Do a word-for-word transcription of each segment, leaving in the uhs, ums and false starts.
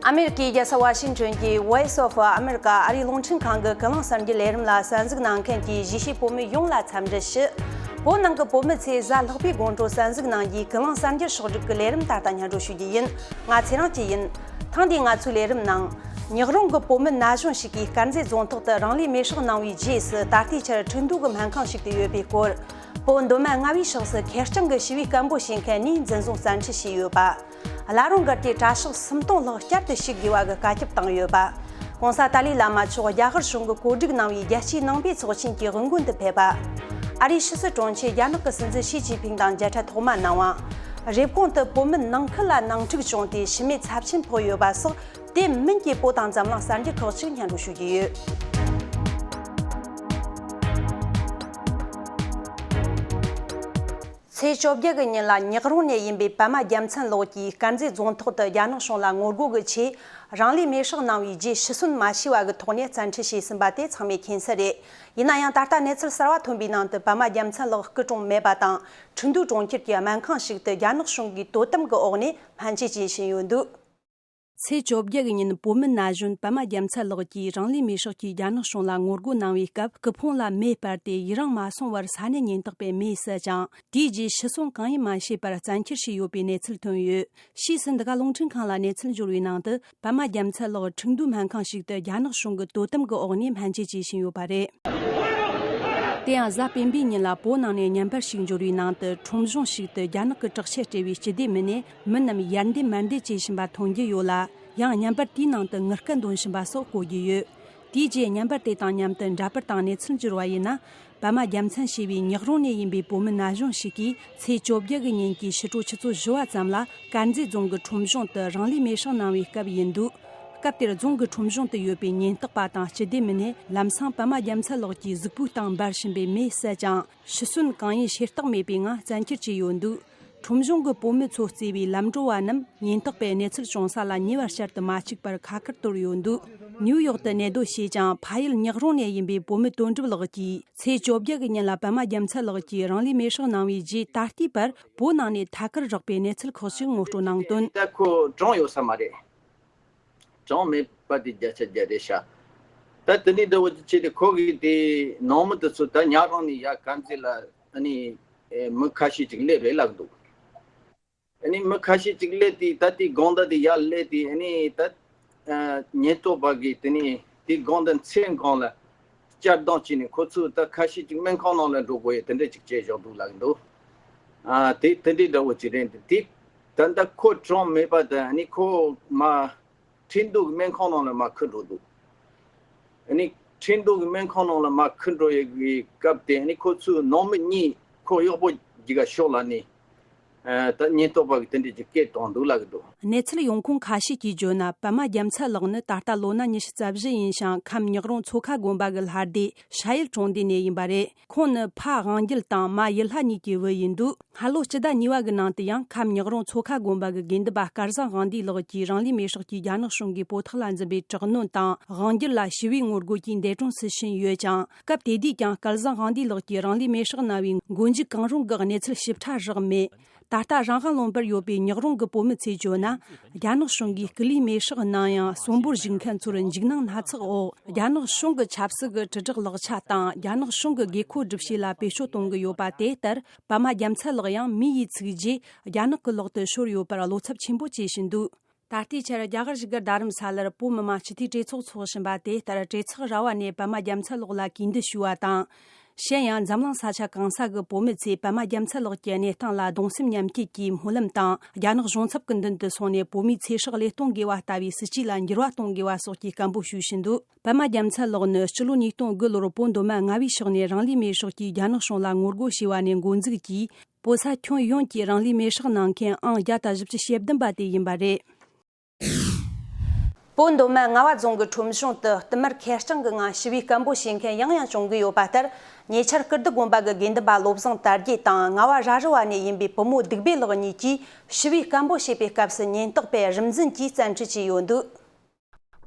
ཨ་མེ་རི་ཀའི་རྒྱལ་ས་ཝ་ཤིང་ཊོན་གྱི་Voice of America ཨ་རིའི་རླུང་འཕྲིན་ཁང་གི་ཀུན་གླེང་གསར་འགྱུར་ལས་རིམ་ལ་གསན་གཟིགས་གནང་མཁན་གྱི་གཞིས་བྱེས་བོད་མི་ཡོངས་ལ་འཚམས་འདྲི་ཞུ། བོད་ནང་གི་བོད་མི་ཚོས་གཟའ་ལྷག་པའི་དགོང་དྲོ་གསན་གཟིགས་གནང་རྒྱུའི་ཀུན་གླེང་གསར་འགྱུར་ཕྱོགས་བསྒྲིགས་ཀྱི་ལས་རིམ་ད་ལྟ་སྙན་སྒྲོན་ཞུ་རྒྱུ་ཡིན། ང་ཚེ་རིང་སྐྱིད་ཡིན། ཐེངས་འདིའི་ང་ཚོའི་ལས་རིམ་ནང་། ཉག་རོང་གི་བོད་མི་ན་གཞོན་ཞིག་གིས་དཀར་མཛེས་རྫོང་ཐོག་ཏུ་རང་ལུས་མེར་སྲེག་གནང་བའི་རྗེས་སུ་ད་ལྟའི་ཆར་ཁྲིན་ཏུའུ་གི་སྨན་ཁང་ཞིག་ཏུ་ཡོད་པའི་སྐོར། བོད་མདོ་སྨད་རྔ་བའི་ཕྱོགས་སུ་ཁེར་རྐྱང་གི་ཞི་བའི་སྐད་འབོད་བྱེད་མཁན་ནས་འཛིན་བཟུང་བཙན་ཁྲིད་བྱས་ཡོད་པ། བླ་རུང་སྒར་གྱི་གྲྭ་ཤག་སུམ་སྟོང་ལྷག་བསྐྱར་དུ་ཞུགས་དགོས་པ་གི་བཀའ་ཁྱབ་བཏང་ཡོད་པ། ྋགོང་ས་ཏཱ་ལའི་བླ་མ་མཆོག་རྒྱ་གར་གཞུང་གིས་གོ་སྒྲིག་གནང་བའི་རྒྱལ་སྤྱིའི་ནང་པའི་ཚོགས་ཆེན་གྱི་དབུ་འགོད་དུ་ཕེབས་པ། ཨ་རིའི་ཕྱི་སྲིད་དྲུང་ཆེ་རྒྱ་ནག་གི་སྲིད་འཛིན་ཞི་ཅིན་ཕིང་དང་མཇལ་འཕྲད་ཐོག་མ་གནང་བ། རེབ་གོང་དུ་བོད་མི་ནང་ཁུལ་ལ་ནང་འཁྲུག་བྱུང་སྟེ་ཤི་རྨས་ཚབས་ཆེན་ཕོག་ཡོད་པ་སོགས་དེ་མིན་གྱི་བོད་དང་འཛམ་གླིང་གསར་འགྱུར་ཁག་ཅིག་སྙན་སྒྲོན་ཞུ་རྒྱུ་ཡོད། ཚེས་བཅོ་བརྒྱད་ཀྱི་ཉིན་ལ་ཉག་རོང་ནས་ཡིན་པའི་པདྨ་རྒྱལ་མཚན་ལགས་ཀྱིས་དཀར་མཛེས་རྫོང་ཐོག་ཏུ་རྒྱ་ནག་གཞུང་ལ་ངོ་རྒོལ་གྱི་ཆེད་རང་ལུས་མེར་སྲེག་གནང་བའི་རྗེས་ཤི་གསོན་མ་བྱས་པ་གི་ཐོག་ནས་བཙན་ཁྲིད་བྱས་ཟིན་པ་དེ་ཚང་མས་མཁྱེན་གསལ་རེད། ཡིན་ན་ཡང་ད་ལྟ་གནས་ཚུལ་གསར་བ་ཐོན་པའི་ནང་དུ་པདྨ་རྒྱལ་མཚན་ལགས་སྐུ་གྲོངས་མེད་པ་དང་ཁྲིན་ཏུའུ་གྲོང་ཁྱེར་གྱི་སྨན་ཁང་ཞིག་ཏུ་རྒྱ་ནག་གཞུང་གིས་དོ་དམ་གྱི་འོག་ནས་སྨན་བཅོས་བྱེད་བཞིན་ཡོད་འདུག་ཚེས་བཅོ་བརྒྱད་ཀྱི་ཉིན་བོད་མི་ན་གཞོན་པདྨ་རྒྱལ་མཚན་ལགས་ཀྱིས་རང་ལུས་མེར་སྲེག་གིས་རྒྱ་ནག་གཞུང་ལ་ངོ་རྒོལ་གནང་བའི་སྐབས་སྐུ་ཕུང་ལ་མེ་སྤར་ཏེ་ཡུན་རིང་མ་སོང་བར་ས་གནས་ཉེན་རྟོག་པས་མེ་བསད་ཅིང་དེའི་རྗེས་ཤི་གསོན་གང་ཡིན་མ་ཤེས་པར་བཙན་ཁྱེར་བྱས་ཡོད་པའི་གནས་ཚུལ་ཐོན་ཡོད། ཕྱིས་སུ་འདི་ག་རླུང་འཕྲིན་ཁང་ལ་གནས་ཚུལ་འབྱོར་བའི་ནང་དུ་པདྨ་རྒྱལ་མཚན་ལགས་ཁྲིན་ཏུའུ་སྨན་ཁང་ཞིག་ཏུ་རྒྱ་ནག་གཞུང་གི་དོ་དམ་གྱི་འོག་ནས་སྨན་བཅོས་བྱེད་བཞིན་ཡོད་པ་རེད། དེ་ཡང་གཟའ་སྤེན་པའི་ཉིན་ལ་བོད་ནང་ནས་བརྙན་པར་ཞིག་འབྱོར་བའི་ནང་དུ་ཁྲོམ་གཞུང་ཞིག་ཏུ་རྒྱ་ནག་གི་དྲག་ཆས་སྤྲས་པའི་སྤྱི་བདེ་མི་སྣས་མི་རྣམས་ཡར་འདེད་མར་འདེད་བྱེད་བཞིན་པ་མཐོང་རྒྱུ་ཡོད་ལ། ཡང་བརྙན་པར་དེའི་ནང་དུ་ངུ་སྐད་འདོན་བཞིན་པ་སོགས་གོ་རྒྱུ་ཡོད། དེའི་རྗེས་བརྙན་པར་དེ་དང་མཉམ་དུ་འདྲ་པར་དང་གནས་ཚུལ་འབྱོར་བ་ཡིན་ན། པདྨ་རྒྱལ་མཚན་ཞེས་པའི་ཉག་རོང་ནས་ཡིན་པའི་བོད་མི་ན་གཞོན་ཞིག་གིས་ཚེས་བཅོ་བརྒྱད་ཀྱི་ཉིན་གྱི་ཕྱི་དྲོ་ཆུ་ཚོད་བཞི་བ་ཙམ་ལ་དཀར་མཛེས་རྫོང་གི་ཁྲོམ་གཞུང་དུ་རང་ལུས་མེར་སྲེག་གནང་བའི་སྐབས་ཡིན་འདུག་སྐབས་དེར་རྫོང་གི་ཁྲོམ་གཞུང་དུ་ཡོད་པའི་ཉེན་རྟོག་པ་དང་སྤྱི་བདེ་མི་སྣས་ལམ་སང་པདྨ་རྒྱལ་མཚན་ལགས་ཀྱི་གཟུགས་པོའི་སྟེང་འབར་བཞིན་པའི་མེ་བསད་ཅིང་། ཤི་གསོན་གང་ཡིན་ཤེས་རྟོགས་མེད་པའི་ངང་བཙན་ཁྱེར་བྱས་ཡོད་འདུག་ཁྲོམ་གཞུང་གི་བོད་མི་ཚོ་བརྩིས་པའི་ལམ་འགྲོ་བ་རྣམས་ཉེན་རྟོག་པས་གནས་ཚུལ་བྱུང་ས་ལ་ཉེ་བར་བཅར་དུ་མ་བཅུག་པར་ཁ་ཁར་གཏོར་ཡོད་འདུག་ནིའུ་ཡོག་ཏུ་གནས་སྡོད་བྱེད་ཅིང་ཕ་ཡུལ་ཉག་རོང་ནས་ཡིན་པའི་བོད་མི་དོན་གྲུབ་ལགས་ཀྱིས་ཚེས་བཅོ་བརྒྱད་ཀྱི་ཉིན་ལ་པདྨ་རྒྱལ་མཚན་ལགས་ཀྱིས་རང་ལུས་མེར་སྲེག་གནང་བའི་རྗེས་ད་ལྟའི་བར་བོད་ནང་ནས་ཐད་ཀར་རག་པའི་གནས་ཚུལ་ཁག་ཅིག་ངོ་སྤྲོད་གནང་དོན། ད་ཁོ་གྲོངས་ཡོད་ས་མ་རེད། གྲངས་མེད་པ་དེ་བརྒྱ་ཆ་བརྒྱ་རེད་ཤག་ད་དེ་འདྲའི་འདྲ་བོ་ཅིག་བྱས་ཏེ་ཁོ་གིས་དེ་ནང་མི་དེ་ཚོ་ད་ཉག་རོང་ནས་ཡར་དཀར་མཛེས་ལ་ཨ་ནི་ཨེ་མི་ཁ་ཤས་ཅིག་སླེབས་རེད་ལབ་འདུག་ཨ་ནི་མི་ཁ་ཤས་ཅིག་སླེབས་ཏེ་ད་དེའི་དགོང་དག་དེ་ཡར་སླེབས་ཏེ་ཨ་ནི་ད་ཨ་ཉེན་རྟོག་པ་གིས་དེ་ནས་དེའི་དགོང་དག་མཚན་གང་ལ་བསྐྱར་ལྡང་བྱས་ནས་ཁོ་ཚོ་ད་ཁ་ཤས་ཅིག་སྨན་ཁང་ནང་ལ་འགྲོ་དགོས་ཡས་དེ་འདྲ་ཅིག་བྱས་བཞག་འདུག་ལབ་འདུག་ཨ་དེ་དེ་འདྲའི་འདྲ་བོ་ཅིག་རེད་འདུག་དེ་ད་ལྟ་ཁོ་གྲངས་མེད་པ་དང་ཨ་ནི་ཁོ་མ། ཁྲིན་ཏུའུ་གི་སྨན་ཁང་ནང་ལ་མར་ཁུར་འགྲོ་འདུག་ཨ་ནི་ཁྲིན་ཏུའུ་གི་སྨན་ཁང་ནང་ལ་མར་ཁུར་འགྲོ་ཡི་གི་སྐབས་དེ་ཨ་ནི་ཁོ་ཚོའི་ནང་མི་གཉིས་ཁོ་གཡོག་པོ་གཅིག་ག་ཤོག་ལབ་ནས་ཨ་ད་ཉེན་རྟོག་པ་གིས་དེ་འདྲ་གྱི་སྐད་བཏང་འདུག་ལབ་གི་འདུག་གནས་ཚུལ་ཡོང་ཁུངས་ཁ་ཤས་ཀྱིས་བརྗོད་ན་པདྨ་རྒྱལ་མཚན་ལགས་ནི་ད་ལྟ་ལོ་ན་ཉི་ཤུ་རྩ་བཞི་ཡིན་ཞིང་ཁམས་ཉག་རོང་མཚོ་ཁ་དགོན་པ་གི་ལྷ་སྡེ་ཤ་ཡུལ་གྲོང་སྡེ་ནས་ཡིན་པ་རེད། ཁོང་ནི་ཕ་དབང་རྒྱལ་དང་མ་ཡུལ་ལྷ་གཉིས་ཀྱི་བུ་ཡིན་འདུག་སྔ་ལོ་སྤྱི་ཟླ་གཉིས་པ་གི་ནང་དུ་ཡང་ཁམས་ཉག་རོང་མཚོ་ཁ་དགོན་པ་གི་དགེ་འདུན་པ་སྐལ་བཟང་དབང་འདུས་ལགས་ཀྱིས་རང་ལུས་མེར་སྲེག་གིས་རྒྱ་ནག་གཞུང་གི་བོད་ཐོག་ལ་འཛིན་པའི་དྲག་གནོན་དང་དབང་སྒྱུར་ལ་ཞི་བའི་ངོ་རྒོལ་གྱིས་འདས་གྲོངས་སུ་ཕྱིན་ཡོད་ཀྱང་། སྐབས་དེ་དུས་ཀྱང་སྐལ་བཟང་དབང་འདུས་ལགས་ཀྱིས་རང་ལུས་མེར་སྲེག་གནང་བའི་མགོ་མཇུག་གང་རུང་གི་གནས་ཚུལ་ཞིབ་ཕྲ་བཞག་མེད། ད་ལྟ་རང་དབང་ལུང་པར་ཡོད་པའི་ཉག་རོང་གི་བོད་མི་ཚོས་བརྗོད་ན། རྒྱ་ནག་གཞུང་གིས་སྐུ་ལུས་མེར་སྲེག་གནང་ཡང་གསོན་པོར་བཞུགས་མཁན་ཚོར་འཇིགས་སྣང་སྣ་ཚོགས་འོག་རྒྱ་ནག་གཞུང་གི་ཆབ་སྲིད་ཀྱི་དྲིལ་བསྒྲགས་ལག་ཆ་དང་རྒྱ་ནག་གཞུང་གི་དགོས་མཁོ་སྒྲུབ་བྱེད་ལ་བེད་སྤྱོད་གཏོང་གི་ཡོད་པ་དེ་ལྟར། པདྨ་རྒྱལ་མཚན་ལགས་ཡང་མི་ཡི་ཚིག་རྗེས་རྒྱ་ནག་གི་ལག་ཏུ་ཤོར་ཡོད་པར་བློ་འཚབ་ཆེན་པོ་སྐྱེས་བཞིན་འདུག་ད་ལྟའི་ཆར་རྒྱ་གར་བཞུགས་སྒར་རྡ་རམ་ས་ལར་བོད་མི་མང་སྤྱི་འཐུས་གྲོས་ཚོགས་འཚོགས་བཞིན་པ་དེ་ལྟར་གྲོས་ཚོགས་ར་བ་ནས་པདྨ་རྒྱལ་མཚན་ལགས་ལ་གུས་འདུད་ཞུས་པ་དང་། གཞན་ཡང་འཛམ་གླིང་ས་ཆ་གང་ས་གི་བོད་མི་ཚོས་པདྨ་རྒྱལ་མཚན་ལགས་ཀྱི་གནས་སྟངས་ལ་གདུང་སེམས་མཉམ་སྐྱེད་ཀྱིས་སྨོན་ལམ་དང་རྒྱ་ནག་གཞུང་ཚབ་ཀྱི་མདུན་དུ་སོང་ནས་བོད་མིའི་ཚེ་སྲོག་བློས་གཏོང་དགོས་པ་ལྟ་བུའི་སྲིད་བྱུས་ལ་འགྱུར་བ་གཏོང་དགོས་པ་སོགས་ཀྱི་སྐད་འབོད་ཞུས་བཞིན་འདུག་པདྨ་རྒྱལ་མཚན་ལགས་ནི་སྤྱི་ལོ་ཉིས་སྟོང་དགུ་ལོར་བོད་མདོ་སྨད་རྔ་བའི་ཕྱོགས་ནས་རང་ལུས་མེར་སྲེག་གིས་རྒྱ་ནག་གཞུང་ལ་ངོ་རྒོལ་བྱས་པ་ནས་འགོ་འཛུགས་ཀྱིས། བོད་ས་ཁྱོན་ཡོངས་ཀྱི་རང་ལུས་མེར་སྲེག་གནང་མཁན་ཨང་བརྒྱ་དང་བཞི་བཅུ་ཞེ་བདུན་པ་དེ་ཡིན་པ་རེད། བོད་མདོ་སྨད་རྔ་བ་རྫོང་གི་ཁྲོམ་གཞུང་དུ་བསྟུད་མར་ཁེར་རྐྱང་གི་ངང་ཞི་བའི་སྐད་འབོད་བྱེད་མཁན་ཡང་ཡང་བྱུང་གི་ཡོད་པ་ལྟར། ཉེ་ཆར་ཀིརྟི་དགོན་པ་གི་དགེ་འདུན་པ་བློ་བཟང་དར་རྒྱས་དང་རྔ་བ་ར་རི་བ་ནས་ཡིན་པའི་བུ་མོ་སྡིག་སྦས་ལགས་གཉིས་ཀྱིས་ཞི་བའི་སྐད་འབོད་བྱེད་པའི་སྐབས་སུ་ཉེན་རྟོག་པས་རིམ་འཛིན་གྱིས་བཙན་ཁྲིད་བྱས་ཡོད་འདུག་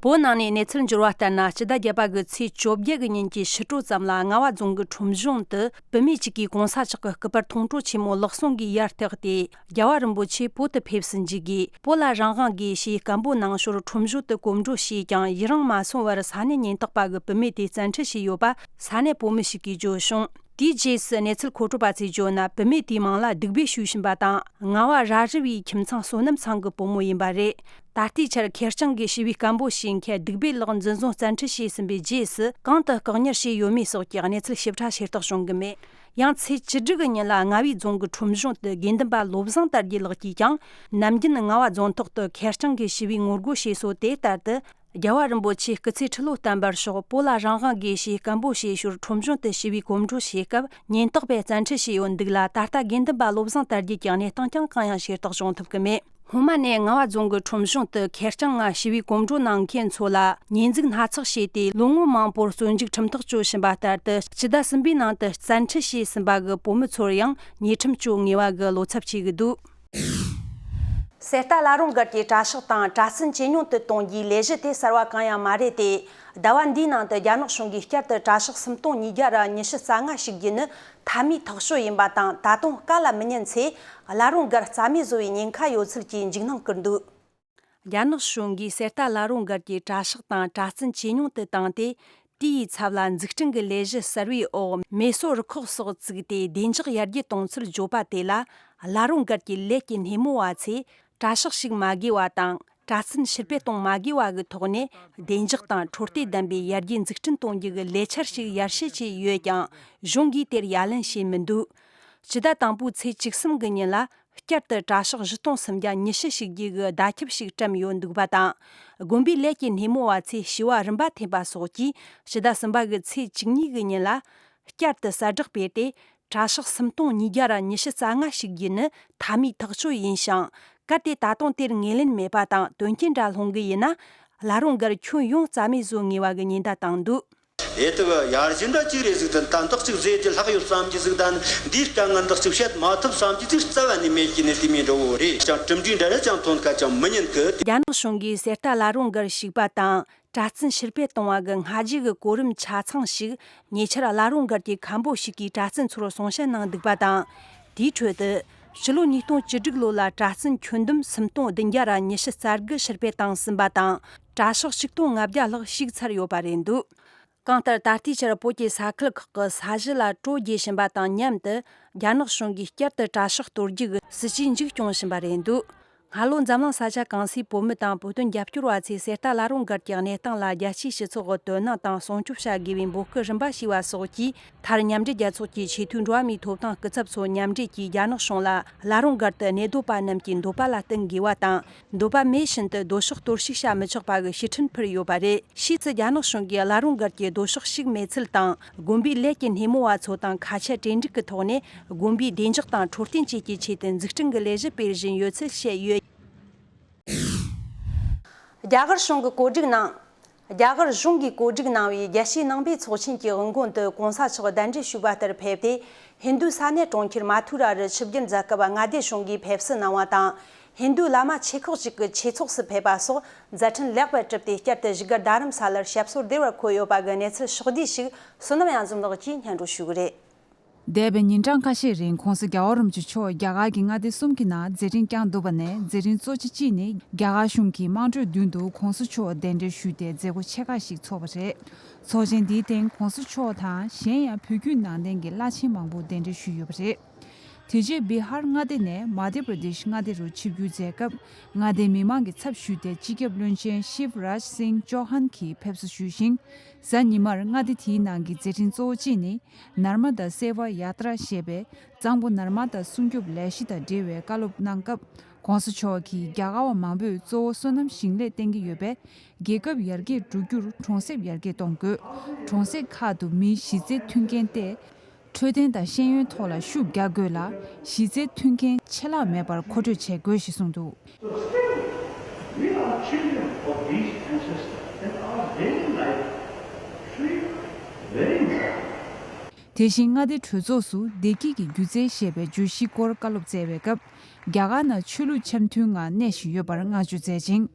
བོད་ནང་ནས་གནས་ཚུལ་འབྱོར་བ་ལྟར་ན། སྤྱི་ཟླ་བརྒྱད་པ་གི་ཚེས་བཅོ་བརྒྱད་གི་ཉིན་གྱི་ཕྱི་དྲོ་ཙམ་ལ། རྔ་བ་རྫོང་གི་ཁྲོམ་གཞུང་དུ་བུད་མེད་ཅིག་གིས་གོང་ས་མཆོག་གི་སྐུ་པར་མཐོང་གྲོལ་ཆེན་མོ་ལག་ཟུང་གིས་ཡར་བཏེགས་ཏེ། རྒྱལ་བ་རིན་པོ་ཆེ་བོད་དུ་ཕེབས་སུ་འཇུག་དགོས། བོད་ལ་རང་དབང་དགོས་ཞེས་སྐད་འབོད་གནང་ཞོར་ཁྲོམ་གཞུང་དུ་གོམ་བགྲོད་བྱས་ཀྱང་། ཡུན་རིང་མ་སོང་བར་ས་གནས་ཉེན་རྟོག་པ་གིས་བུད་མེད་དེ་བཙན་ཁྲིད་བྱས་ཡོད་པ་ས་གནས་བོད་མི་ཞིག་གིས་བརྗོད་བྱུང་། དེའི་རྗེས་སུ་གནས་ཚུལ་མཁོ་སྤྲོད་པ་ཚོས་བརྗོད་ན། བུད་མེད་དེའི་མིང་ལ་སྡིག་སྦས་ཞུས་བཞིན་པ་དང་། རྔ་བ་ར་རི་བའི་ཁྱིམ་ཚང་བསོད་ནམས་ཚང་གི་བུ་མོ་ཡིན་པ་རེད། ད་ལྟའི་ཆར་ཁེར་རྐྱང་གིས་ཞི་བའི་སྐད་འབོད་བྱེད་མཁན་སྡིག་སྦས་ལགས་འཛིན་བཟུང་བཙན་ཁྲིད་བྱས་ཟིན་པའི་རྗེས་སུ། གང་དུ་བཀག་ཉར་བྱས་ཡོད་མེད་སོགས་ཀྱི་གནས་ཚུལ་ཞིབ་ཕྲ་ཤེས་རྟོགས་བྱུང་གི་མེད། ཡང་ཚེས་བཅུ་དྲུག་གི་ཉིན་ལ། རྔ་བའི་རྫོང་གི་ཁྲོམ་གཞུང་དུ་དགེ་འདུན་པ་བློ་བཟང་དར་རྒྱས་ལགས་ཀྱིས་ཀྱང་། ནམ་རྒྱུན་རྔ་བ་རྫོང་ཐོག་ཏུ་ཁེར་རྐྱང་གིས་ཞི་བའི་ངོ་རྒོལ་བྱེད་སྲོལ་དེ་ལྟར་དུ། རྒྱལ་བ་རིན་པོ་ཆེའི་སྐུ་ཚེ་ཁྲི་ལོ་བརྟན་པར་ཤོག་བོད་ལ་རང་དབང་དགོས་ཞེས་སྐད་འབོད་བྱེད་ཞོར་ཁྲོམ་གཞུང་དུ་ཞི་བའི་གོམ་བགྲོད་བྱེད་སྐབས་ཉེན་རྟོག་པས་བཙན་ཁྲིད་བྱས་ཡོད་འདུག་ལ། ད་ལྟ་དགེ་འདུན་པ་བློ་བཟང་དར་རྒྱས་ཀྱི་གནས་སྟངས་ཀྱང་གང་ཡང་ཤེས་རྟོགས་བྱུང་ཐུབ་ཀྱི་མེད། སྔོན་མ་ནས་རྔ་བ་རྫོང་གི་ཁྲོམ་གཞུང་དུ་ཁེར་རྐྱང་ངང་ཞི་བའི་གོམ་བགྲོད་གནང་མཁན་ཚོ་ལ་ཉེས་འཛུགས་སྣ་ཚོགས་བྱས་ཏེ། ལོ་ངོ་མང་པོར་བཙོན་འཇུག་ཁྲིམས་ཐག་གཅོད་བཞིན་པ་ལྟར་དུ། སྤྱི་ཟླ་གསུམ་པའི་ནང་དུ་བཙན་ཁྲིད་བྱས་ཟིན་པ་གི་བུད་མེད་ཚོར་ཡང་ཉེས་ཁྲིམས་གཅོད་ངེས་པ་གི་བློ་འཚབ་བྱེད་ཀྱི་འདུག། གསེར་རྟ་བླ་རུང་སྒར་གྱི་གྲྭ་ཤག་དང་གྲྭ་བཙུན་ཇེ་ཉུང་དུ་གཏོང་རྒྱུའི་ལས་གཞི་དེ་གསར་བ་གང་ཡང་མ་རེད་དེ། ཟླ་བ་འདིའི་ནང་དུ་རྒྱ་ནག་གཞུང་གིས་བསྐྱར་དུ་གྲྭ་ཤག་སུམ་སྟོང་ཉིས་བརྒྱ་ར་ཉི་ཤུ་རྩ་ལྔ་ཞིག་བརྒྱུད་ནི་མཐའ་མའི་ཐག་གཅོད་ཡིན་པ་དང་། ད་དུང་བཀའ་ལ་མི་ཉན་ཚེ་བླ་རུང་སྒར་རྩ་མེད་བཟོ་བའི་ཉེན་ཁ་ཡོད་ཚུལ་གྱི་འཇིགས་སྣང་བསྐུར་འདུག། རྒྱ་ནག་གཞུང་གིས་གསེར་རྟ་བླ་རུང་སྒར་གྱི་གྲྭ་ཤག་དང་གྲྭ་བཙུན་ཇེ་ཉུང་དུ་བཏང་སྟེ། དེའི་ཚབ་ལ་འཛུགས་སྐྲུན་གྱི་ལས་གཞི་གསར་བའི་འོག་མེ་གསོད་རུ་ཁག་སོགས་བཙུགས་ཏེ་བདེ་འཇགས་ཡར་རྒྱས་གཏོང་ཚུལ་བརྗོད་པ་དེ་ལ། བླ་རུང་སྒར་གྱི་ལས་ཀྱི་སྣེ་མོ་བ་ཚོས་གྲྭ་ཤག་ཞིག་མ་དགོས་པ་དང་། གྲྭ་བཙུན་ཕྱིར་སྤེལ་གཏོང་མ་དགོས་པ་གི་ཐོག་ནས། བདེ་འཇགས་དང་འཕྲོད་བསྟེན་ལྡན་པའི་ཡར་རྒྱས་འཛུགས་སྐྲུན་གཏོང་རྒྱུ་གི་ལས་འཆར་ཞིག་ཡར་ཞུ་བྱས་ཡོད་ཀྱང་། གཞུང་གིས་དེར་ཡ་ལན་བྱས་མི་འདུག། སྤྱི་ཟླ་དང་པོའི་ཚེས་བཅུ་གསུམ་གྱི་ཉིན་ལ། བསྐྱར་དུ་གྲྭ་ཤག་བཞི་སྟོང་སུམ་བརྒྱ་ཉི་ཤུ་ཞིག་བརྒྱུད་ཀྱི་བརྡ་ཁྱབ་ཞིག་བཀྲམ་ཡོད་འདུག་པ་དང་། དགོན་པའི་ལས་ཀྱི་སྣེ་མོ་བ་ཚོས་ཞུ་བ་རིམ་པ་འཐེན་པ་སོགས་ཀྱིས། ཕྱི་ཟླ་གསུམ་པ་གི་ཚེས་བཅུ་གཉིས་ཀྱི་ཉིན་ལ། བསྐྱར་དུ་གསལ་བསྒྲགས་སྤེལ་ཏེ། གྲྭ་ཤག་སུམ་སྟོང་ཉིས་བརྒྱ་ར་ཉི་ཤུ་རྩ་ལྔ་ཞིག་བརྒྱུད་ནི་མཐའ་མའི་ཐག་གཅོད་ཡིན་ཞིང་། གལ་ཏེ་ད་དུང་དེར་ངོས་ལེན་མེད་པ་དང་། དོན་རྐྱེན་འདྲ་སློང་གི་ཡིན་ན། བླ་རུང་སྒར་ཁྱོན་ཡོངས་རྩ་མེད་བཟོ་ངེས་པ་གི་ཉེན་བརྡ་བཏང་འདུག། དེ་དག་ཡར་ཞུ་འདྲ་གཅིག་རེ་ཟིག་དང་དོན་དག་ཅིག་བཟོས་ཏེ་ལྷག་ཡོད་བསམ་རྒྱུ་ཟིག་དང་། འདིའི་དཀའ་ངལ་འདི་ཅིག་བཤད་མ་ཐུབ་བསམ་རྒྱུ་ཟིག་རྩ་བ་ནས་མེད་ཀྱི་ནི་དེ་མིན་འགྲོ་བོ་རེད། ཅང་གྲུབ་འབྲས་འདྲ་རེ་ཅང་ཐོན་ཁ་ཅང་མི་ཉན་གི། རྒྱ་ནག་གཞུང་གིས་གསེར་རྟ་བླ་རུང་སྒར་ཞིག་པ་དང་། གྲྭ་བཙུན་ཕྱིར་སྤེལ་གཏོང་བ་གི་སྔ་རྗེས་ཀྱི་གོ་རིམ་ཆ་ཚང་ཞིག་ཉེ་ཆར་བླ་རུང་སྒར་གྱི་མཁན་པོ་ཞིག་གིས་གྲྭ་བཙུན་ཚོར་གསུང་བཤད་གནང་འདུག་པ་དང་། དེའི་ཁྲོད་དུ། ཕྱི་ལོ་ཉིས་སྟོང་བཅུ་དྲུག་ལོ་ལ་གྲྭ་བཙུན་ཁྱོན་བསྡོམས་སུམ་སྟོང་བདུན་བརྒྱ་ར་ཉི་ཤུ་རྩ་དགུ་ཕྱིར་སྤེལ་བཏང་ཟིན་པ་དང་། གྲྭ་ཤག་ཆིག་སྟོང་ལྔ་བརྒྱ་ལྷག་ཞུགས་ཚར་ཡོད་པ་རེད་འདུག། གང་ལྟར་ད་ལྟའི་ཆར་བོད་ཀྱི་ས་ཁུལ་ཁག་གི་ས་གཞི་ལ་དྲོད་རྒྱས་བཞིན་པ་དང་མཉམ་དུ། རྒྱ་ནག་གཞུང་གིས་བསྐྱར་དུ་གྲྭ་ཤག་གཏོར་རྒྱུ་གི་སྲིད་ཇུས་མཇུག་སྐྱོང་བཞིན་པ་རེད་འདུག། སྔ་ལོ་འཛམ་གླིང་ས་ཆ་གང་སའི་བོད་མི་དང་བོད་དོན་རྒྱབ་སྐྱོར་བ་ཚོས་གསེར་རྟ་བླ་རུང་སྒར་གྱི་གནས་སྟངས་ལ་རྒྱལ་སྤྱིའི་སྤྱི་ཚོགས་ཀྱི་དོ་སྣང་དང་སྲུང་སྐྱོབ་བྱ་དགོས་པའི་འབོད་སྐུལ་རིམ་པ་བྱས་པ་སོགས་ཀྱིས། མཐར་མཉམ་འབྲེལ་རྒྱལ་ཚོགས་ཀྱི་ཆེས་མཐོའི་འགྲོ་བ་མིའི་ཐོབ་ཐང་སྐུ་ཚབ་ཚོ་མཉམ་འབྲེལ་གྱིས་རྒྱ་ནག་གཞུང་ལ་བླ་རུང་སྒར་དུ་གནས་སྡོད་པ་རྣམས་ཀྱི་འདོད་པ་ལ་བསྟུན་དགོས་པ་དང་། འདོད་པ་མེད་བཞིན་དུ་རྡོ་ཤག་གཏོར་བཤིག་བྱ་མི་ཆོག་པ་གི་ཕྱིར་འཕྲིན་ཕུལ་ཡོད་པ་རེད། ཕྱིས་སུ་རྒྱ་ནག་གཞུང་གིས་བླ་རུང་སྒར་གྱི་རྡོ་ཤག་བཤིག་མེད་ཚུལ་དང་། དགོན་པའི་ལས་ཀྱི་སྣེ་མོ་བ་ཚོ་དང་ཁ་ཆད་གྲོས་འགྲིག་གི་ཐོག་ནས། དགོན་པའི་བདེ་འཇགས་དང་འཕྲོད་བསྟེན་བཅས་ཀྱི་ཆེད་དུ་འཛུགས་སྐྲུན་གྱི་ལས་གཞི་སྤེལ་བཞིན་ཡོད་ཚུལ་བཤད་ཡོད། རྒྱ་གར་གཞུང་གི་བཀོད་སྒྲིག་ནང་། རྒྱ་གར་གཞུང་གིས་བཀོད་སྒྲིག་གནང་བའི་རྒྱལ་སྤྱིའི་ནང་པའི་ཚོགས་ཆེན་གྱི་དབུ་འགོ་འདི་གོང་ས་མཆོག་གདན་འདྲེན་ཞུས་པ་ལྟར་ཕེབས་ཏེ། ཧིན་རྡུའི་ས་གནས་གྲོང་ཁྱེར་མ་ཐུ་ར་རུ་ཆིབས་བསྒྱུར་མཛད་སྐབས། མངའ་སྡེ་གཞུང་གིས་ཕེབས་བསུ་གནང་བ་དང་། ཧིན་རྡུའི་བླ་མ་ཆེ་ཁག་ཅིག་གི་ཆོས་ཚོགས་སུ་ཕེབས་པ་སོགས་མཛད་འཕྲིན་ལེགས་པར་གྲུབ་སྟེ། བསྐྱར་དུ་བཞུགས་སྒར་རྡ་རམ་ས་ལར་ཞབས་སོར་བདེ་བར་འཁོད་ཡོད་པ་གི་གནས་ཚུལ་ཕྱོགས་བསྡུས་ཤིག་བསོད་ནམས་གཡང་འཛོམས་ལགས་ཀྱིས་སྙན་སྒྲོན་ཞུ་གི་རེད། འདས་པའི་ཉིན་གྲངས་ཁ་ཤས་རིང་༸གོང་ས་རྒྱལ་བ་རིན་པོ་ཆེ་མཆོག་རྒྱ་གར་གྱི་མངའ་སྡེ་གསུམ་གྱི་ནང་མཛད་འཕྲིན་བསྐྱངས་འདུག་པ་ནས། མཛད་འཕྲིན་གཙོ་ཆེ་གཅིག་ནི། རྒྱ་གར་གཞུང་གིས་དམངས་ཁྲོད་མདུན་དུ་༸གོང་ས་མཆོག་གདན་འདྲེན་ཞུས་ཏེ་མཛད་སྒོ་ཆེ་ཁག་ཞིག་ཚོགས་པ་རེད། ཚོགས་ཆེན་འདིའི་སྟེང་༸གོང་ས་མཆོག་དང་། གཞན་ཡང་བོད་བརྒྱུད་ནང་བསྟན་གྱི་བླ་ཆེན་མང་པོ་གདན་འདྲེན་ཞུས་ཡོད་པ་རེད། དེ་རྗེས་བི་ཧར་མངའ་སྡེ་ནས་མ་དྷྱ་པྲ་དེཤ་མངའ་སྡེ་རུ་ཆིབས་བསྒྱུར་མཛད་སྐབས། མངའ་སྡེའི་མི་མང་གི་ཚབ་ཞུས་ཏེ། སྤྱི་ཁྱབ་བློན་ཆེན་ཤིབ་རཱཇ་སིང་ཅོ་ཧན་གྱིས་ཕེབས་བསུ་ཞུས་ཤིང་། གཟའ་ཉི་མར་མངའ་སྡེ་དེའི་ནང་གི་མཛད་འཕྲིན་གཙོ་བོ་གཅིག་ནི། ནར་མ་དཱ་སེ་ཝ་ཡ་ཏྲ་ཞེས་པའི་གཙང་པོ་ནར་མ་དཱ་སྲུང་སྐྱོབ་ལས་གཞི་དང་འབྲེལ་བའི་བཀའ་སློབ་གནང་སྐབས། ༸གོང་ས་མཆོག་གིས་རྒྱ་གར་བ་མང་པོས་གཙོ་བོ་སོ་ནམ་ཞིང་ལས་གཏན་འཁེལ་ཡོད་པས། རྒྱལ་ཁབ་ཡར་རྒྱས་འགྲོ་རྒྱུར་གྲོང་གསེབ་ཡར་རྒྱས་གཏོང་དགོས། གྲོང་གསེབ་ཁག་ཏུ་མིའི་གཞི་རྩའི་མཐུན་རྐྱེན་སྟེ། འཕྲོད་བསྟེན་དང་ཤེས་ཡོན་ཐོག་ལ་ཤུགས་རྒྱག་དགོས་ལ། གཞི་རྩའི་མཐུན་རྐྱེན་ཆད་ལྷག་མེད་པར་མཁོ་སྤྲོད་བྱེད་དགོས་ཞེས་གསུངས་འདུག། So still, we are children of these ancestors, and our daily life should be very important. དེ་བཞིན་མངའ་སྡེ་གྲོས་ཚོགས་སུ་བདེ་སྐྱིད་ཀྱི་སྒྱུ་རྩལ་ཞེས་པའི་བརྗོད་གཞིའི་སྐོར་བཀའ་སློབ་སྩལ་བའི་སྐབས། རྒྱ་གར་ནང་ཆོས་ལུགས་འཆམ་མཐུན་ངང་གནས་བཞིན་ཡོད་པར་བསྔགས་བརྗོད་མཛད་ཅིང་།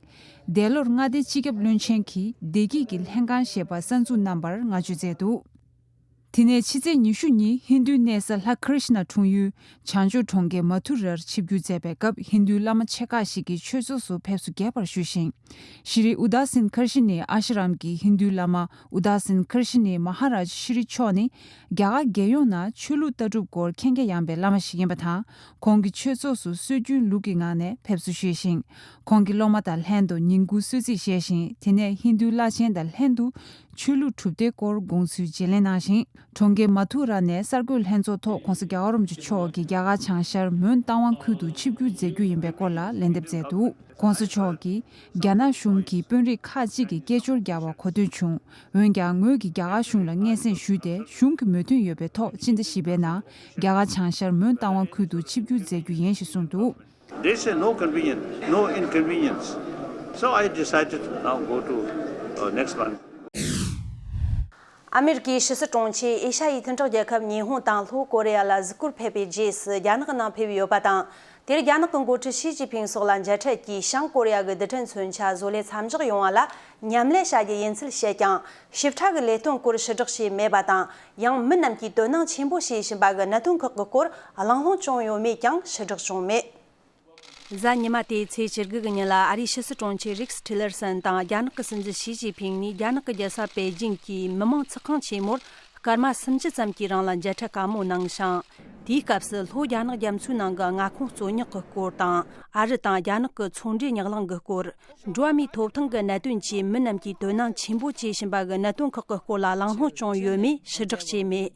འདས་ལོར་མངའ་སྡེའི་སྤྱི་ཁྱབ་བློན་ཆེན་གྱིས་བདེ་སྐྱིད་ཀྱི་ལྷན་ཁང་ཞེས་པ་གསར་འཛུགས་གནང་བར་བསྔགས་བརྗོད་མཛད་འདུག་དེ་ནས་ཕྱི་ཚེས་ཉི་ཤུ་ཉིན་ཧིན་རྡུའི་གནས་ས་ལྷ་ཀྲིཤ་ན་འཁྲུངས་ཡུལ་བྱང་ཕྱོགས་གྲོང་ཁྱེར་མ་ཐུ་རར་ཆིབས་བསྒྱུར་མཛད་པའི་སྐབས། ཧིན་རྡུའི་བླ་མ་ཆེ་ཁག་ཞིག་གིས་ཆོས་ཚོགས་སུ་ཕེབས་བསུ་རྒྱས་པར་ཞུས་ཤིང་། ཤྲི་ཨུ་དཱ་སིན་ཁར་ཤི་ནི་ཨ་ཤ་རམ་གྱི་ཧིན་རྡུའི་བླ་མ་ཨུ་དཱ་སིན་ཁར་ཤི་ནི་མ་ཧ་རཱཇ་ཤྲི་མཆོག་ནི། རྒྱ་གར་རྒྱལ་ཡོངས་ནང་ཆོས་ལུགས་ལྟ་གྲུབ་སྐོར་མཁྱེན་རྒྱ་ཡངས་པའི་བླ་མ་ཞིག་ཡིན་པ་དང་། ཁོང་གིས་ཆོས་ཚོགས་སུ་སྲོལ་རྒྱུན་ལུགས་ཀྱི་ངང་ནས་ཕེབས་བསུ་ཞུས་ཤིང་། ཁོང་གི་སློབ་མ་དང་ལྷན་དུ་ཉིན་གུང་གསོལ་ཚིགས་བཞེས་ཤིང་། དེ་ནས་ཧིན་རྡུའི་བླ་ཆེན་དང་ལྷན་དུ་ཆོས་ལུགས་གྲུབ་མཐའི་སྐོར་དགོངས་ཚུལ་བརྗེ་ལེན་གནང་ཞིང་། གྲོང་ཁྱེར་མ་ཐུ་ར་ནས་གསར་འགོད་ལྷན་ཚོགས་ཐོག་༧གོང་ས་༧རྒྱལ་བ་རིན་པོ་ཆེ་མཆོག་གིས་རྒྱ་གར་བྱང་ཤར་མོན་རྟ་དབང་ཁུལ་དུ་ཆིབས་བསྒྱུར་མཛད་རྒྱུ་ཡིན་པའི་སྐོར་ལ་ལན་འདེབས་མཛད་འདུག ༸གོང་ས་མཆོག་གིས་རྒྱ་ནག་གཞུང་གིས་དཔོན་རིགས་ཁག་ཅིག་གི་སྐད་ཅོར་རྒྱག་པ་གོ་ཐོས་བྱུང་། འོན་ཀྱང་ངོས་ཀྱིས་རྒྱ་གར་གཞུང་ལ་སྙན་སེང་ཞུས་ཏེ། གཞུང་གི་མོས་མཐུན་ཡོད་པའི་ཐོག་སྤྱི་ཟླ་བཞི་པའི་ནང་རྒྱ་གར་བྱང་ཤར་མོན་རྟ་དབང་ཁུལ་དུ་ཆིབས་བསྒྱུར་མཛད་རྒྱུ་ཡིན་ཞེས་གསུངས་འདུག They say no convenience, no inconvenience. So I decided now go to uh, next month. ཨ་མེ་རི་ཀའི་ཕྱི་སྲིད་དྲུང་ཆེས་ཨེ་ཤ་ཡའི་མཐུན་གྲོགས་རྒྱལ་ཁབ་ཉི་ཧོང་དང་ལྷོ་ཀོ་རི་ཡ་ལ་གཟིགས་སྐོར་ཕེབས་པའི་རྗེས་སུ་རྒྱ་ནག་གི་ནང་ཕེབས་ཡོད་པ་དང་། དེར་རྒྱ་ནག་གི་འགོ་ཁྲིད་ཞི་ཅིན་ཕིང་སོགས་ལ་མཇལ་འཕྲད་ཀྱིས་བྱང་ཀོ་རི་ཡ་གི་རྡུལ་ཕྲན་མཚོན་ཆ་བཟོ་ལས་མཚམས་འཇོག་ཡོང་བ་ལ་མཉམ་ལས་བྱ་རྒྱུ་ཡིན་ཚུལ་བཤད་ཀྱང་། ཞིབ་ཕྲ་གི་ལས་དོན་སྐོར་ཕྱིར་བསྒྲགས་བྱས་མེད་པ་དང་། ཡང་མི་རྣམས་ཀྱིས་དོ་སྣང་ཆེན་པོ་བྱེད་བཞིན་པ་གི་གནད་དོན་ཁག་གི་སྐོར་གླེང་སློང་བྱུང་ཡོད་མེད་ཀྱང་ཕྱིར་བསྒྲགས་བྱུང་མེད། གཟའ་ཉི་མ་སྟེ་ཚེས་བཅུ་དགུ་གི་ཉིན་ལ་ཨ་རིའི་ཕྱི་སྲིད་དྲུང་ཆེ་རིགས་ཊི་ལར་སན་དང་རྒྱ་ནག་གི་སྲིད་འཛིན་ཞི་ཅིན་ཕིང་ནས་རྒྱ་ནག་གི་རྒྱལ་ས་པེ་ཅིང་གི་མི་དམངས་ཚོགས་ཁང་ཆེན་མོར་སྐར་མ་སུམ་ཅུ་ཙམ་གྱི་རིང་ལ་མཇལ་འཕྲད་དཀའ་མོ་གནང་ཞིང་། དེའི་སྐབས་སུ་ལྷོ་རྒྱ་ནག་རྒྱ་མཚོའི་ནང་གི་མངའ་ཁོངས་རྩོད་རྙོག་གི་སྐོར་དང་། ཨ་རི་དང་རྒྱ་ནག་གི་ཚོང་འབྲེལ་ཉག་གླང་གི་སྐོར། འགྲོ་བ་མིའི་ཐོབ་ཐང་གི་གནད་དོན་བཅས་མི་རྣམས་ཀྱིས་དོ་སྣང་ཆེན་པོ་བྱེད་བཞིན་པ་གི་གནད་དོན་ཁག་གི་སྐོར་ལ་གླེང་སློང་བྱུང་ཡོད་མེད་ཕྱིར་བསྒྲགས་བྱས་མེད།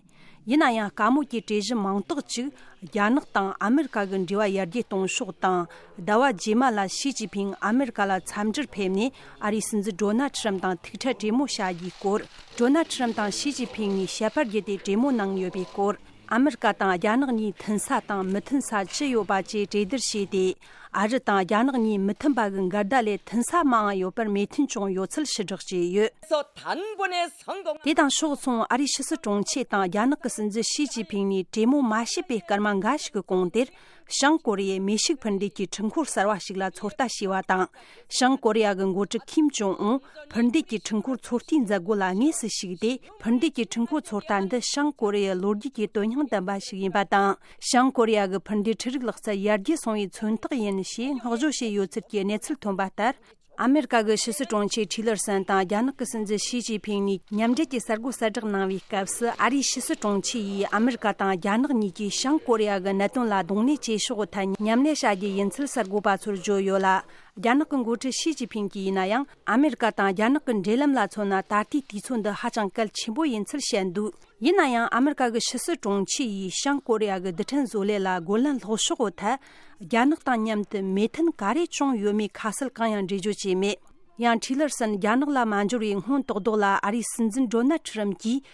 ཡིན་ན་ཡང་། དཀའ་མོ་གྱི་གྲོས་གཞི་མིང་རྟགས་གཅིག་རྒྱ་ནག་དང་ཨ་མེ་རི་ཀ་གི་འབྲེལ་བ་ཡར་རྒྱས་གཏོང་ཕྱོགས་དང་། ཟླ་བ་རྗེས་མ་ལ་ཞི་ཅིན་ཕིང་ཨ་མེ་རི་ཀ་ལ་འཚམས་འདྲིར་ཕེབས་ནས་ཨ་རིའི་སྲིད་འཛིན་ཌོ་ནལ་ཁྲི་རམ་དང་ཐུག་འཕྲད་གྲོས་མོལ་བྱ་རྒྱུའི་སྐོར། ཌོ་ནལ་ཁྲི་རམ་དང་ཞི་ཅིན་ཕིང་གཉིས་ཞལ་པར་བརྒྱུད་དེ་གྲོས་མོལ་གནང་ཡོད་པའི་སྐོར། ཨ་མེ་རི་ཀ་དང་རྒྱ་ནག་གཉིས་མཐུན་ས་དང་མི་མཐུན་ས་ཅི་ཡོད་པ་བཅས་གྲོས་བསྡུར་བྱས་ཏེ། ཨ་རི་དང་རྒྱ་ནག་གཉིས་མི་མཐུན་པ་གི་འགལ་ཟླ་ལས་མཐུན་ས་མང་ཡོད་པར་མོས་མཐུན་བྱུང་ཡོད་ཚུལ་ཕྱིར་བསྒྲགས་བྱས་ཡོད། དེ་དང་ཕྱོགས་མཚུངས་ཨ་རིའི་ཕྱི་སྲིད་དྲུང་ཆེ་དང་རྒྱ་ནག་གི་སྲིད་འཛིན་ཞི་ཅིན་ཕིང་གཉིས་གྲོས་མོལ་མ་བྱས་པའི་སྐར་མ་འགའ་ཞིག་གི་གོང་དེར། བྱང་ཀོ་རི་ཡས་མེ་ཤུགས་འཕུར་མདེལ་གྱི་འཕྲུལ་འཁོར་གསར་བ་ཞིག་ལ་ཚོད་ལྟ་བྱས་པ་དང་། བྱང་ཀོ་རི་ཡ་གི་འགོ་ཁྲིད་ཁིམ་ཇོང་ཨུན་འཕུར་མདེལ་གྱི་འཕྲུལ་འཁོར་ཚོད་ལྟའི་མཛད་སྒོ་ལ་དངོས་སུ་ཞུགས་ཏེ། འཕུར་མདེལ་གྱི་འཕྲུལ་འཁོར་ཚོད་ལྟ་འདི་བྱང་ཀོ་རི་ཡའི་ལོ་རྒྱུས་ཀྱི་དོན་སྙིང་ལྡན་པ་ཞིག་ཡིན་པ་དང་། བྱང་ཀོ་རི་ཡ་གི་འཕུར་མདེལ་འཕྲུལ་རིག་ལག་རྩལ་ཡར་རྒྱས་སོང་བའི་མཚོན་རྟགས་ཡིན་ཞེས་བསྔགས་བརྗོད་བྱས་ཡོད་ཚུལ་གྱི་གནས་ཚུལ་ཐོན་པ་ལྟར། ཨ་མེ་རི་ཀ་གི་ཕྱི་སྲིད་དྲུང་ཆེ་ཊི་ལར་སན་དང་རྒྱ་ནག་གི་སྲིད་འཛིན་ཞི་ཅིན་ཕིང་གཉིས་མཉམ་འབྲེལ་གྱི་གསར་འགོད་གསལ་བསྒྲགས་གནང་བའི་སྐབས་སུ། ཨ་རིའི་ཕྱི་སྲིད་དྲུང་ཆེ་ཡིས་ཨ་མེ་རི་ཀ་དང་རྒྱ་ནག་གཉིས་ཀྱིས་བྱང་ཀོ་རི་ཡ་གི་གནད་དོན་ལ་གདོང་ལེན་བྱེད་ཕྱོགས་ཐད་མཉམ་ལས་བྱ་རྒྱུ་ཡིན་ཚུལ་གསར་འགོད་པ་ཚོར་བརྗོད་ཡོད་ལ། རྒྱ་ནག་གི་འགོ་ཁྲིད་ཞི་ཅིན་ཕིང་གིས་ཡིན་ན་ཡང་། ཨ་མེ་རི་ཀ་དང་རྒྱ་ནག་གི་འབྲེལ་ལམ་ལ་མཚོན་ན། ད་ལྟའི་དུས་ཚོད་འདི་ཧ་ཅང་གལ་ཆེན་པོ་ཡིན་ཚུལ་བཤད་འདུག་ཡིན་ན་ཡང་། ཨ་མེ་རི་ཀ་གི་ཕྱི་སྲིད་དྲུང་ཆེ་ཡིས་བྱང་ཀོ་རི་ཡ་གི་རྡུལ་ཕྲན་བཟོ་ལས་ལ་རྒོལ་ལན་སློག་ཕྱོགས་ཐད། རྒྱ་ནག་དང་མཉམ་དུ་མོས་མཐུན་ག་རེ་བྱུང་ཡོད་མེད་ཁ་གསལ་གང་ཡང་འགྲེལ་བརྗོད་བྱས་མེད། ཡང་། ཊི་ལར་སན་རྒྱ་ནག་ལ་མ་འབྱོར་བའི་སྔོན་ཏོག་ཏོག་ལ། ཨ་རིའི་སྲིད་འཛིན་ཌོ་ནལ་ཁྲི་རམ་གྱིས།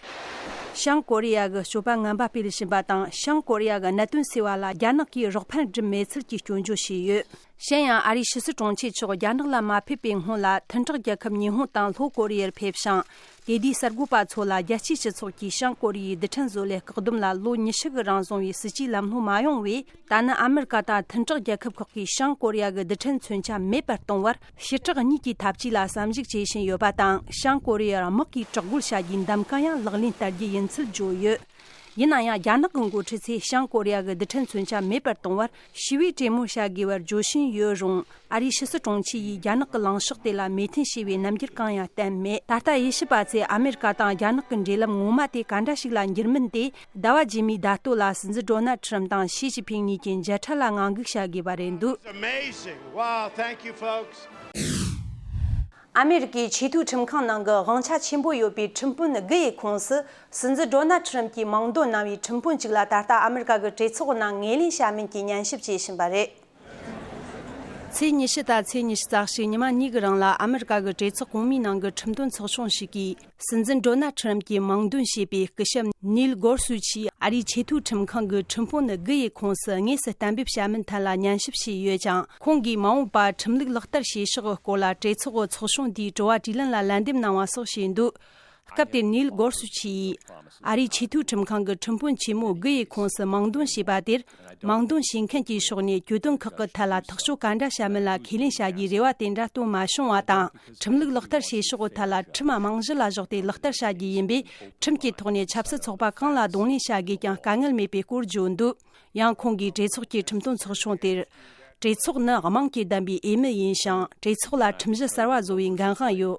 བྱང་ཀོ་རི་ཡ་གི་སྤྱོད་པ་ངན་པ་སྤེལ་བཞིན་པ་དང་། བྱང་ཀོ་རི་ཡ་གི་གནད་དོན་སེལ་བ་ལ་རྒྱ་ནག་གིས་རོགས་ཕན་སྒྲུབ་མེད་ཚུལ་གྱི་སྐྱོན་བརྗོད་བྱས་ཡོད། གཞན་ཡང་། ཨ་རིའི་ཕྱི་སྲིད་དྲུང་ཆེ་མཆོག་རྒྱ་ནག་ལ་མ་ཕེབས་པའི་སྔོན་ལ། མཐུན་གྲོགས་རྒྱལ་ཁབ་ཉི་ཧོང་དང་ལྷོ་ཀོ་རི་ཡར་ཕེབས་ཤིང་། དེ་དུས་གསར་འགོད་པ་ཚོ་ལ། རྒྱལ་སྤྱིའི་སྤྱི་ཚོགས་ཀྱིས་བྱང་ཀོ་རི་ཡའི་རྡུལ་ཕྲན་བཟོ་ལས་བཀག་སྡོམ་ལ་ལོ་ཉི་ཤུ་གི་རིང་བཟུང་བའི་སྲིད་ཇུས་ལམ་ལྷོང་མ་ཡོང་བས། ད་ནི་ཨ་མེ་རི་ཀ་དང་མཐུན་གྲོགས་རྒྱལ་ཁབ་ཁག་གིས་བྱང་ཀོ་རི་ཡ་གི་རྡུལ་ཕྲན་མཚོན་ཆ་མེད་པར་གཏོང་བར། ཞི་དྲག་གཉིས་ཀྱི་འཐབ་ཇུས་ལ་བསམ་གཞིགས་བྱེད་བཞིན་ཡོད་པ་དང་། བྱང་ཀོ་རི་ཡར་དམག་གིས་དྲག་རྒོལ་བྱ་རྒྱུའི་འདེམས་ཀ་ཡང་ལག་ལེན་བསྟར་རྒྱུ་ཡིན་ཚུལ་བརྗོད་ཡོད། ཡིན་ན་ཡང་། རྒྱ་ནག་གི་འགོ་ཁྲིད་ཚོས་བྱང་ཀོ་རི་ཡ་གི་རྡུལ་ཕྲན་མཚོན་ཆ་མེད་པར་གཏོང་བར་ཞི་བའི་གྲོས་མོལ་བྱ་དགོས་པར་བརྗོད་བཞིན་ཡོད་རུང་། ཨ་རིའི་ཕྱི་སྲིད་དྲུང་ཆེ་ཡིས་རྒྱ་ནག་གི་ལངས་ཕྱོགས་དེ་ལ་མོས་མཐུན་བྱས་པའི་རྣམ་འགྱུར་གང་ཡང་བསྟན་མེད། ད་ལྟ་དབྱེ་ཞིབ་པ་ཚོས་ཨ་མེ་རི་ཀ་དང་རྒྱ་ནག་གི་འབྲེལ་ལམ་ངོ་མ་དེ་ག་འདྲ་ཞིག་ལ་འགྱུར་མིན་དེ། ཟླ་བ་རྗེས་མའི་ཟླ་སྟོད་ལ་སྲིད་འཛིན་ཌོ་ནལ་ཁྲི་རམ་དང་ཞི་ཅིན་ཕིང་གཉིས་ཀྱི་མཇལ་འཕྲད་ལ་ངང་སྒུག་བྱ་དགོས་པ་རེད་འདུག It's amazing. Wow, thank you, folks. ཨ་མེ་རི་ཀའི་ཆེས་མཐོའི་ཁྲིམས་ཁང་ནང་གི་དབང་ཆ་ཆེན་པོ་ཡོད་པའི་ཁྲིམས་དཔོན་དགུ་ཡི་ཁོངས་སུ། སྲིད་འཛིན་ཌོ་ནལ་ཁྲི་རམ་གྱིས་མིང་འདོན་གནང་བའི་ཁྲིམས་དཔོན་གཅིག་ལ་ད་ལྟ་ཨ་མེ་རི་ཀ་གི་གྲོས་ཚོགས་ནང་ངོས་ལེན་བྱ་མིན་གྱི་ཉན་ཞིབ་བྱེད་བཞིན་པ་རེད། ཚེས་ཉི་ཤུ་དང་ཚེས་ཉི་ཤུ་རྩ་གཅིག་ཉི་མ་གཉིས་ཀྱི་རིང་ལ་ཨ་མེ་རི་ཀ་གི་གྲོས་ཚོགས་གོང་མའི་ནང་གི་ཁྲིམས་དོན་ཚོགས་ཆུང་ཞིག་གིས། སྲིད་འཛིན་ཌོ་ནལ་ཁྲི་རམ་གྱིས་མིང་འདོན་བྱས་པའི་སྐུ་ཞབས་ནིལ་གོར་སུ་ཆིས་ཨ་རིའི་ཆེས་མཐོའི་ཁྲིམས་ཁང་གི་ཁྲིམས་དཔོན་དགུ་ཡི་ཁོངས་སུ་དངོས་སུ་གཏན་འབེབས་བྱ་མིན་ཐད་ལ་ཉན་ཞིབ་བྱས་ཡོད་ཀྱང་། ཁོང་གིས་མ་འོངས་པར་ཁྲིམས་ལུགས་ལག་བསྟར་བྱེད་ཕྱོགས་སྐོར་ལ་གྲོས་ཚོགས་ཚོགས་ཆུང་དེའི་དྲི་བ་དྲིས་ལན་ལ་ལན་འདེབས་གནང་བ་སོགས་བྱས་འདུག་སྐབས་དེར་ནིལ་གོར་སུ་ཆི་ཡིས་ཨ་རིའི་ཆེས་མཐོའི་ཁྲིམས་ཁང་གི་ཁྲིམས་དཔོན་ཆེན་མོ་དགུ་ཡི་ཁོངས་སུ་མིང་འདོན་བྱས་པ་དེར། མིང་འདོན་བྱེད་མཁན་གྱི་ཕྱོགས་ནས་གྱོད་དོན་ཁག་གི་ཐད་ལ་ཐག་གཅོད་ག་འདྲ་བྱ་མིན་ལ་ཁས་ལེན་བྱ་རྒྱུའི་རེ་བ་དེ་འདྲ་བཏོན་མ་བྱུང་བ་དང་། ཁྲིམས་ལུགས་ལག་བསྟར་བྱེད་ཕྱོགས་ཐད་ལ་ཁྲིམས་རྨང་གཞི་ལ་གཞོགས་ཏེ་ལག་བསྟར་བྱ་རྒྱུ་ཡིན་པས། ཁྲིམས་ཀྱི་ཐོག་ནས་ཆབ་སྲིད་ཚོགས་པ་གང་ལ་གདོང་ལེན་བྱ་དགོས་ཀྱང་དཀའ་ངལ་མེད་པའི་སྐོར་བརྗོད་འདུག། ཡང་ཁོང་གིས་གྲོས་ཚོགས་ཀྱི་ཁྲིམས་དོན་ཚོགས་ཆུང་དེར། གྲོས་ཚོགས་ནི་དམངས་ཀྱིས་བདམས་པའི་འོས་མི་ཡིན་ཞིང་། གྲོས་ཚོགས་ལ་ཁྲིམས་གཞི་གསར་བ་བཟོ་བའི་འགན་དབང་ཡོད།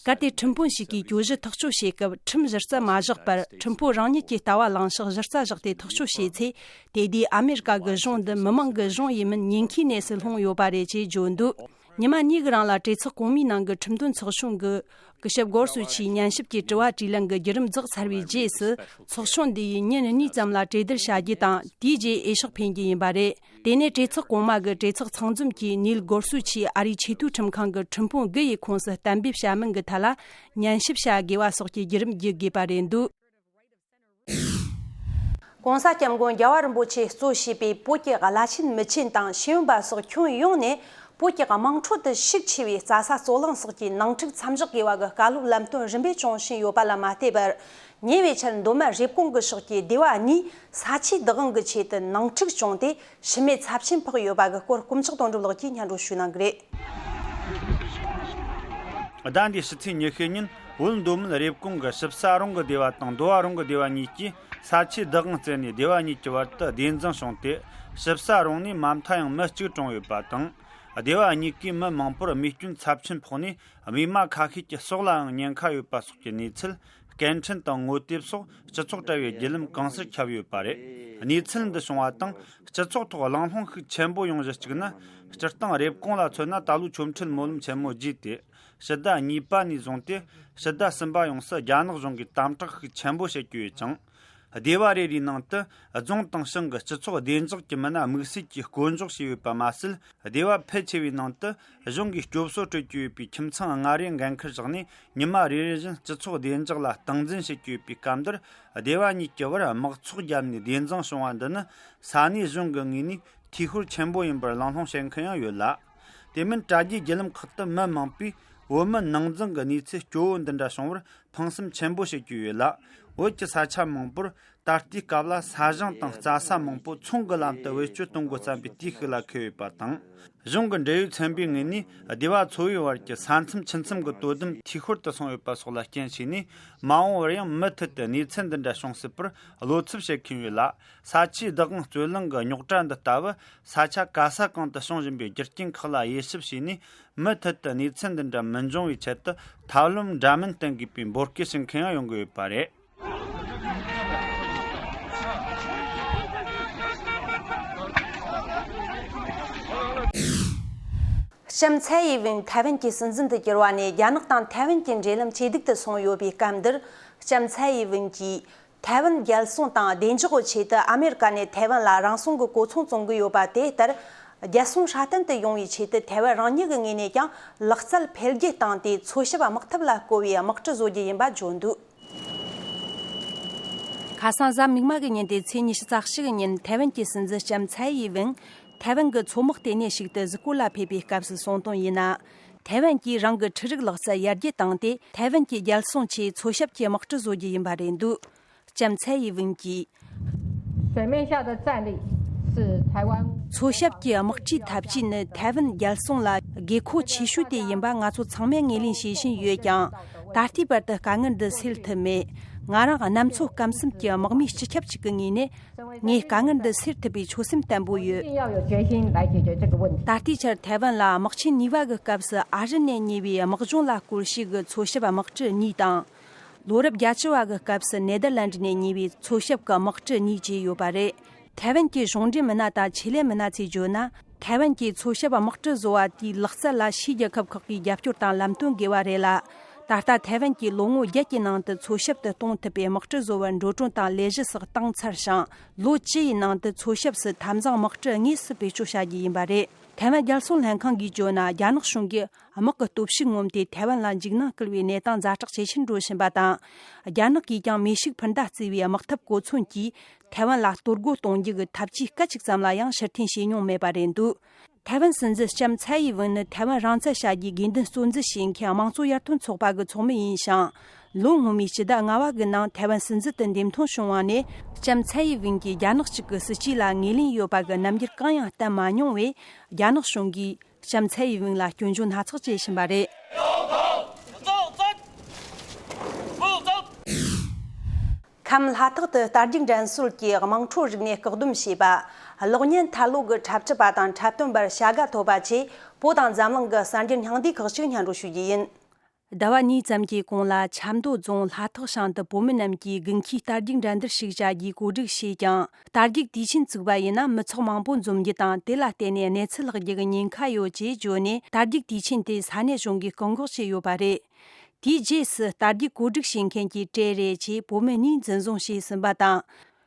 གལ་ཏེ་ཁྲིམས་དཔོན་ཞིག་གིས་གྱོད་གཞི་ཐག་གཅོད་བྱེད་སྐབས་ཁྲིམས་གཞི་རྩ་མ་བཞག་པར། ཁྲིམས་དཔོན་རང་ཉིད་ཀྱི་ལྟ་བ་བླངས་ཤིང་གཞི་རྩ་བཞག་སྟེ་ཐག་གཅོད་བྱས་ཚེ། དེ་དུས་ཨ་མེ་རི་ཀ་གི་གཞུང་འདི་མི་མང་གི་གཞུང་ཡིན་མིན་ཉེན་ཁའི་གནས་སུ་ལྷུང་ཡོད་པ་རེད་ཅེས་བརྗོད་འདུག། ཉི་མ་གཉིས་ཀྱི་རིང་ལ་གྲོས་ཚོགས་གོང་མའི་ནང་གི་ཁྲིམས་དོན་ཚོགས་ཆུང་གི་སྐུ་ཞབས་གོར་སུ་ཆིའི་ཉན་ཞིབ་ཀྱི་དྲི་བ་དྲིས་ལན་གྱི་བརྒྱུད་རིམ་རྫོགས་ཚར་བའི་རྗེས་སུ། ཚོགས་ཆུང་འདི་ཡིས་ཉིན་གཉིས་ཙམ་ལ་གྲོས་བསྡུར་བྱ་རྒྱུ་དང་། དེའི་རྗེས་འོས་ཤོག་འཕེན་རྒྱུ་ཡིན་པ་རེད། དེ་ནས་གྲོས་ཚོགས་གོང་མ་གི་གྲོས་ཚོགས་ཚང་འཛོམས་ཀྱིས་ནིལ་གོར་སུ་ཆིས་ཨ་རིའི་ཆེས་མཐོའི་ཁྲིམས་ཁང་གི་ཁྲིམས་དཔོན་དགུ་ཡི་ཁོངས་སུ་གཏན་འབེབས་བྱ་མིན་གྱི་ཐད་ལ་ཉན་ཞིབ་བྱ་དགོས་པ་སོགས་ཀྱི་བརྒྱུད་རིམ་བརྒྱུད་དགོས་པ་རེད་འདུག། ༸གོང་ས་༸སྐྱབས་མགོན་རྒྱལ་བ་རིན་པོ་ཆེས་གཙོ་བྱས་པའི་བོད་ཀྱི་བླ་ཆེན་མི་ཆེན་དང་ཤེས་ཡོན་པ་སོགས་ཁྱོན་ཡོངས་ནས་བོད་ཀྱི་དམངས་ཁྲོད་དུ་ཤུགས་ཆེ་བའི་རྩྭ་ས་རྩོད་གླེང་སོགས་ཀྱི་ནང་འཁྲུག་མཚམས་འཇོག་དགོས་པ་གི་བཀའ་སློབ་ལམ་སྟོན་རིམ་པས་བྱུང་བཞིན་ཡོད་པ་ལ་མ་བལྟས་པར། ཉེ་བའི་ཆར་མདོ་སྨད་རེབ་གོང་གི་ཕྱོགས་ཀྱི་སྡེ་བ་གཉིས་ས་ཆའི་བདག་དབང་གི་ཆེད་དུ་ནང་འཁྲུག་བྱུང་སྟེ། ཤི་རྨས་ཚབས་ཆེན་ཕོག་ཡོད་པ་གི་སྐོར། དཀོན་མཆོག་དོན་གྲུབ་ལགས་ཀྱིས་སྙན་སྒྲོན་ཞུ་གནང་གི་རེད། ཟླ་འདིའི་ཕྱི་ཚེས་ཉི་ཤུ་ཉིན་བོད་མདོ་སྨད་རེབ་གོང་གི་ཞིབ་ས་རོང་གི་སྡེ་བ་དང་མདོ་བ་རོང་གི་སྡེ་བ་གཉིས་ཀྱིས་ས་ཆའི་བདག་དབང་བཙལ་ནས། སྡེ་བ་གཉིས་ཀྱི་བར་དུ་བདེན་རྫུན་བྱུང་སྟེ། ཞིབ་ས་རོང་ནས་མ་མཐའ་ཡང་མི་གཅིག་གྲོངས་ཡོད་པ་དང་། སྡེ་བ་གཉིས་ཀའི་མི་མང་པོར་རྨས་སྐྱོན་ཚབས་ཆེན་ཕོག་ནས། རྨས་མ་ཁ་ཤས་ཀྱི་སྲོག་ལའང་ཉེན་ཁ་ཡོད་པ་སོགས་ཀྱི་གནས་ཚུལ། སྐད་འཕྲིན་དང་ངོ་དེབ་སོགས་སྤྱི་ཚོགས་དྲ་བའི་བརྒྱུད་ལམ་གང་སར་ཁྱབ་ཡོད་པ་རེད། གནས་ཚུལ་འདི་བྱུང་བ་དང་། སྤྱི་ཚོགས་ཐོག་གླེང་སློང་ཤུགས་ཆེན་པོ་ཡོང་གཞི་གཅིག་ནི། སྤྱིར་བཏང་རེབ་གོང་ལ་མཚོན་ན། ད་ལོའི་ཆོ་འཕྲུལ་སྨོན་ལམ་ཆེན་མོ་རྗེས་ཏེ། ཕྱི་ཟླ་གཉིས་པ་ནས་བཟུང་སྟེ་ཕྱི་ཟླ་གསུམ་པ་ཡོང་སའི་རྒྱ་ནག་གཞུང་གིས་དམ་དྲག་ཤུགས་ཆེན་པོ་བྱེད་ཀྱི་ཡོད་ཅིང་། སྡེ་བ་རེ་རེའི་ནང་དུ་རྫོང་དང་ཞིང་གི་སྤྱི་ཚོགས་བདེ་འཇགས་ཀྱི་མི་སྣ་དམིགས་བསལ་གྱིས་བསྐོ་འཇོག་བྱས་ཡོད་པ་མ་ཟད། སྡེ་བ་ཕལ་ཆེ་བའི་ནང་དུ་གཞུང་གིས་སྐྱོབ་གསོ་སྤྲོད་ཀྱི་ཡོད་པའི་ཁྱིམ་ཚང་ལྔ་རེ་འགན་འཁུར་བཞག་ནས། ཉི་མ་རེ་རེ་བཞིན་སྤྱི་ཚོགས་བདེ་འཇགས་ལ་སྟངས་འཛིན་བྱེད་ཀྱི་ཡོད་པའི་སྐབས་འདིར། སྡེ་བ་གཉིས་ཀྱི་བར་དམག་ཚོགས་བརྒྱབ་ནས་བདེན་རྫུན་བྱུང་བ་འདི་ནི། ས་གནས་གཞུང་གི་ངོས་ནས་འཐུས་ཤོར་ཆེན་པོ་ཡིན་པར་གླེང་སློང་བྱེད་མཁན་ཡང་ཡོད་ལ། དེ་མིན་དྲ་རྒྱའི་བརྒྱུད་ལམ་ཁག་ཏུ་མི་མང་པོས་བོད་མི་ནང་འཛིང་གི་གནས་ཚུལ་སྐྱོ་བོ་འདི་འདྲ་བྱུང་བར་ཕངས་སེམས་ཆེན་པོ་བྱེད་ཀྱི་ཡོད་ལ། བོད་ཀྱི་ས་ཆ་མང་པོར་ད་ལྟའི་སྐབས་ལ་ས་ཞིང་དང་རྩྭ་ས་མང་པོ་ཚོང་གི་ལམ་དུ་བེད་སྤྱོད་གཏོང་དགོས་བསམ་པའི་དུས་ཤིག་ལ་འཁེལ་ཡོད་པ་དང་། གཞུང་གི་འབྲེལ་ཡོད་ཚན་པའི་ངོས་ནས་སྡེ་བ་ཚོ་བའི་བར་གྱི་ས་མཚམས་ཆུ་མཚམས་ཀྱི་དོ་དམ་འཐུས་ཤོར་དུ་སོང་ཡོད་པ་སོགས་ལ་རྐྱེན་བྱས་ནས། མ་འོངས་པར་ཡང་མུ་མཐུད་དུ་གནས་ཚུལ་འདི་འདྲ་བྱུང་སྲིད་པར་བློ་འཚབ་བྱེད་མཁན་ཡོད་ལ། ས་ཆའི་བདག་དབང་རྩོད་གླེང་གི་རྙོག་དྲ་འདི་ལྟ་བུ་ས་ཆ་ག་ས་གང་དུ་བྱུང་བཞིན་པའི་རྒྱུ་རྐྱེན་ཁག་ལ་དབྱེ་ཞིབ་བྱས་ནས། མུ་མཐུད་དུ་གནས་ཚུལ་འདི་འདྲ་མི་འབྱུང་བའི་ཆེད་དུ་ཐབས་ལམ་འདྲ་མིན་བསྟེན་དགོས་པའི་འབོད་སྐུལ་བྱེད་མཁན་ཡང་ཡོང་གི་ཡོད་པ་རེད། ལྕམ་ཚའེ་ཡི་ཝེན་ཐའེ་ཝན་གྱི་སྲིད་འཛིན་དུ་གྱུར་བ་ནས། རྒྱ་ནག་དང་ཐའེ་ཝན་གྱི་འབྲེལ་ལམ་ཇེ་སྡུག་ཏུ་སོང་ཡོད་པའི་སྐབས་འདིར། ལྕམ་ཚའེ་ཡི་ཝེན་གྱིས་ཐའེ་ཝན་རྒྱལ་སྲུང་དང་བདེ་འཇགས་ཀྱི་ཆེད་དུ་ཨ་མེ་རི་ཀ་ནས་ཐའེ་ཝན་ལ་རང་སྲུང་གི་གོ་མཚོན་བཙོང་གི་ཡོད་པ་དེ་ལྟར། རྒྱལ་སྲུང་སྲ་བརྟན་དུ་ཡོང་བའི་ཆེད་དུ་ཐའེ་ཝན་རང་ཉིད་ཀྱི་ངོས་ནས་ཀྱང་ལག་རྩལ་འཕེལ་རྒྱས་བཏང་སྟེ། འཚོལ་ཞིབ་དམག་འཐབ་ལ་བསྐོ་བའི་དམག་གྲུ་བཟོ་རྒྱུ་ཡིན་པ་བརྗོད་འདུག། ཁ་སང་གཟའ་མིག་དམར་གྱི་ཉིན་ཏེ་ཚེས་ཉི་ཤུ་རྩ་གཅིག་གི་ཉིན་ཐའེ་ཝན་གྱི་སྲིད་འཛིན་ལྕམ་ཚའེ་ཡི་ཝེན་ཐའེ་ཝན་གྱི་མཚོ་དམག་ལྟེ་གནས་ཤིག་ཏུ་གཟིགས་སྐོར་ལ་ཕེབས་པའི་སྐབས་སུ་གསུངས་དོན་ཡིན་ན། ཐའེ་ཝན་གྱིས་རང་གི་འཕྲུལ་རིག་ལག་རྩལ་ཡར་རྒྱས་བཏང་སྟེ། ཐའེ་ཝན་གྱི་རྒྱལ་སྲུང་ཆེད་འཚོལ་ཞིབ་ཀྱི་དམག་གྲུ་བཟོ་རྒྱུ་ཡིན་པ་རེད་འདུག། ལྕམ་ཚའེ་ཡི་ཝེན་གྱིས། 水面下的战力是台湾 འཚོལ་ཞིབ་ཀྱི་དམག་གྲུའི་འཐབ་ཇུས་ནི་ཐའེ་ཝན་རྒྱལ་སྲུང་ལ་དགོས་མཁོ་ཆེ་ཤོས་དེ་ཡིན་པ་ང་ཚོ་ཚང་མས་ངོས་ལེན་བྱེད་བཞིན་ཡོད་ཀྱང་། ད་ལྟའི་བར་དུ་དཀའ་ངལ་འདི་སེལ་ཐུབ་མེད། ང་རང་གནམ་མཚོ་སྐམ་གསུམ་གྱི་དམག་མིའི་སྤྱི་ཁྱབ་ཅིག་གི་ངོས་ནས། ངས་དཀའ་ངལ་འདི་སེལ་ཐུབ་པའི་ཆོད་སེམས་བརྟན་པོ་ཡོད། 一定要有决心来解决这个问题。 ད་ལྟའི་ཆར་ཐའེ་ཝན་ལ་དམག་ཆེན་གཉིས་པ་གི་སྐབས་སུ་ཨ་རི་ནས་ཉེ་བའི་དམག་སྦྱོང་ལ་སྐོར་ཞིག་གི་འཚོལ་ཞིབ་དམག་གྲུ་གཉིས་དང་། ལོ་རབས་བརྒྱད་ཅུ་བ་གི་སྐབས་སུ་ནེ་དར་ལན་ཌི་ནས་ཉེ་བའི་འཚོལ་ཞིབ་ཀྱི་དམག་གྲུ་གཉིས་བཅས་ཡོད་པ་རེད། ཐའེ་ཝན་གྱི་གཞུང་འབྲེལ་མི་སྣ་དང་ཆེད་ལས་མི་སྣ་ཚོས་བརྗོད་ན། ཐའེ་ཝན་གྱི་འཚོལ་ཞིབ་དམག་གྲུ་བཟོ་བ་དེའི་ལག་རྩལ་ལ་ཕྱིའི་རྒྱལ་ཁབ་ཁག་གིས་རྒྱབ་སྐྱོར་དང་ལམ་སྟོན་དགོས་པ་རེད་ལ། ད་ལྟ་ཐའེ་ཝན་གྱིས་ལོ་ངོ་བརྒྱད་ཀྱི་ནང་དུ་འཚོལ་ཞིབ་ཏུ་གཏོང་ཐུབ་པའི་དམག་གྲུ་བཟོ་བར་འགྲོ་གྲོན་དང་ལས་གཞི་སོགས་བཏང་ཚར་ཞིང་། ལོ་བཅུ་ཡི་ནང་དུ་འཚོལ་ཞིབ་སུ་འཐབ་འཛིང་དམག་གྲུ་དངོས་སུ་བེད་སྤྱོད་བྱ་རྒྱུ་ཡིན་པ་རེད། ཐའེ་ཝན་རྒྱལ་སྲུང་ལྷན་ཁང་གིས་བརྗོད་ན། རྒྱ་ནག་གཞུང་གིས་དམག་གི་སྟོབས་ཤུགས་ངོམས་ཏེ་ཐའེ་ཝན་ལ་འཇིགས་སྣང་སྐུལ་བའི་གནས་སྟངས་ཛ་དྲག་ཇེ་ཆེར་འགྲོ་བཞིན་པ་དང་། རྒྱ་ནག་གིས་ཀྱང་མེ་ཤུགས་འཕུར་མདའ་གཙོས་པའི་དམག་འཐབ་གོ་མཚོན་གྱིས་ཐའེ་ཝན་ལ་གཏོར་རྒོལ་གཏོང་རྒྱུ་གི་འཐབ་ཇུས་སྐད་ཅིག་ཙམ་ལ་ཡང་ཕྱིར་འཐེན་བྱས་མྱོང་མེད་པ་རེད་འདུག། ཐའེ་ཝན་སྲིད་འཛིན་ལྕམ་ཚའེ་ཡི་ཝུན་ནི་ཐའེ་ཝན་རང་བཙན་བྱ་རྒྱུའི་དགོས་འདུན་གཙོ་འཛིན་བྱེད་མཁན་དམངས་གཙོ་ཡར་ཐོན་ཚོགས་པ་གི་ཚོགས་མི་ཡིན་ཞིང་། ལོ་སྔོན་མའི་སྤྱི་ཟླ་ལྔ་བ་གི་ནང་ཐའེ་ཝན་སྲིད་འཛིན་དུ་འདེམས་ཐོན་བྱུང་བ་ནས་ལྕམ་ཚའེ་ཡི་ཝེན་གྱིས་རྒྱ་ནག་གཅིག་གི་སྲིད་ཇུས་ལ་ངོས་ལེན་ཡོད་པ་གི་རྣམ་འགྱུར་གང་ཡང་བསྟན་མ་མྱོང་བས། རྒྱ་ནག་གཞུང་གིས་ལྕམ་ཚའེ་ཡི་ཝེན་ལ་སྐྱོན་བརྗོད་སྣ་ཚོགས་བྱེད་བཞིན་པ་རེད། ཁམས་ལྷ་ཐག་ཏུ་རྟ་རྒྱུག་འགྲན་སྲོལ་གྱི་དམངས་ཁྲོད་རིག་གནས་བཀག་སྡོམ་བྱས་པ། གློག་བརྙན་ཐར་ལོ་གི་འཁྲབ་ཁྲིད་པ་དང་འཁྲབ་སྟོན་པར་བྱ་དགའ་ཐོབ་པ་བཅས་བོད་དང་འཛམ་གླིང་གི་གསར་འགྱུར་སྙིང་བསྡུས་ཁག་ཅིག་སྙན་སྒྲོན་ཞུ་རྒྱུ་ཡིན། ཟླ་བ་གཉིས་ཙམ་གྱི་གོང་ལ་ཆབ་མདོ་རྫོང་ལྷ་ཐག་ཤང་དུ་བོད་མི་རྣམས་ཀྱིས་དགུན་ཁའི་རྟ་རྒྱུག་འགྲན་བསྡུར་ཞིག་བྱ་རྒྱུའི་གོ་སྒྲིག་བྱས་ཀྱང་། རྟ་རྒྱུག་དུས་ཆེན་བཙུགས་པ་ཡིན་ན་མི་ཚོགས་མང་པོ་འཛོམས་རྒྱུ་དང་། དེ་ལ་བརྟེན་ནས་གནས་ཚུལ་ལྷག་རྒྱུ་གི་ཉེན་ཁ་ཡོད་ཅེས་བརྗོད་ནས། རྟ་རྒྱུག་དུས་ཆེན་དེ་ས་གནས་གཞུང་གིས་བཀག་འགོག་བྱས་ཡོད་པ་རེད། དེའི་རྗེས་སུ་རྟ་རྒྱུག་གོ་སྒྲིག་བྱེད་མཁན་གྱི་གྲས་རེ་བཅས་བོད་མི་གཉིས་འཛིན་བཟུང་བྱས་ཟིན་པ་དང་།